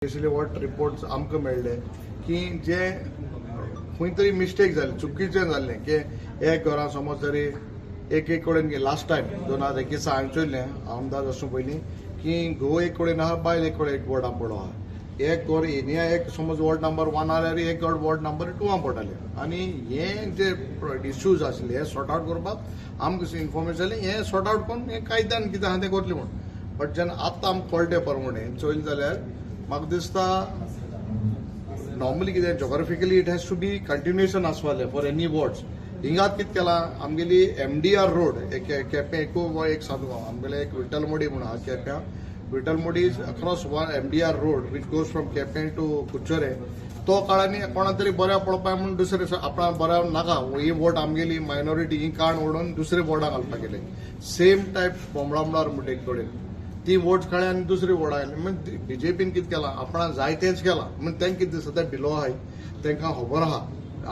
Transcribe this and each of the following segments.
Basically what reports आमकां मेळ्ळे की जे खंय तरी मिस्टेक जाली, चुकीचें जाल्लें की एक घरां समज तरी एक एक कडेन लास्ट टायम 2021 हांवें चोयल्लें, आमदार आसूं पयलीं, की घोव एक कडेन आहा, बायल एक कडेन एक वॉर्डां पडो आहा. एक घर हिन्या एक समज वॉर्ड नंबर 1 जाल्यार एक घर वॉर्ड नंबर 2 पडटाले. आनी हे जे इश्यूज आशिल्ले हे सॉर्ट आवट करपाक आमकां इन्फॉर्मेशन जालें, हे सॉर्ट आवट करून हे कायद्यान कितें आहा तें करतलें म्हूण. बट जेन्ना आतां आमकां कळटे प्रमाणे चोयलें जाल्यार म्हाका दिसता नॉर्मली कितें geographically it has to be continuation आसपालें for any wards. हिंगात कितें केलां, आमगेली एमडीआर रोड एक केपें एकू एक सांगू, आमगेले एक विठ्ठलमोडी म्हूण आहा केप्यां. Vithalmodi is across one MDR road which goes from Quepem to Curchorem. तो काळांनी कोणा तरी बऱ्या पळोवपाक म्हूण दुसरे आपणा बऱ्या नाका, ही वोट आमगेली मायनॉरिटी, ही काण ओडून दुसरे वॉर्डां घालपाक गेले. सेम टायप बोमडामडार म्हणटा एक कडेन ती वोट काडली आनी दुसरी वोट आयली. म्हणजे बीजेपीन कितें केलां, आपणाक जाय तेंच केलां. म्हण तांकां कितें दिसता, ते बिलो आहाय, तांकां खबर आहा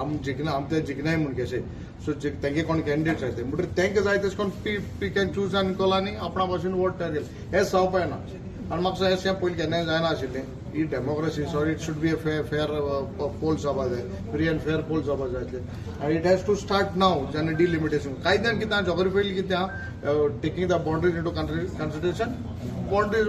आम जिखना, आम ते जिखनाय म्हूण कशें. सो तेंगे कोण कॅन्डिडेट्स आहाय ते म्हणटकीर तांकां जाय तशें कोण पीक एंड चूज आनी केलो आनी आपणा भाशेन वोट तयार केले. हें जावपा ना आनी म्हाका हें पयलीं केन्नाय जायना आशिल्लें. ही democracy, sorry, it should be a fair poll जावपा जाय, फ्री अँड फेर पोल जावपा जाय आसले आनी it has to start now. जेन्ना डिलिमिटेशन कायद्यान कितें जॉग्राफिकली कितें आहा, taking the boundaries into consideration, boundaries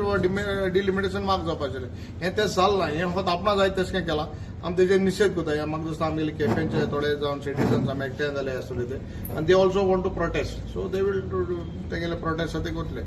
delimitation mark जावपा आशिल्लें. हें तें जालें ना. हें फक्त आपणा जाय तशें केलां. आमी तेजेर निशेध करता. हें म्हाका दिसता आमगेले केपेंचे थोडे जावन सिटीजन्स आमी एकठांय जाले आसतले ते आनी they also want to protest, so they will तेगेले प्रोटेस्ट ते करतले.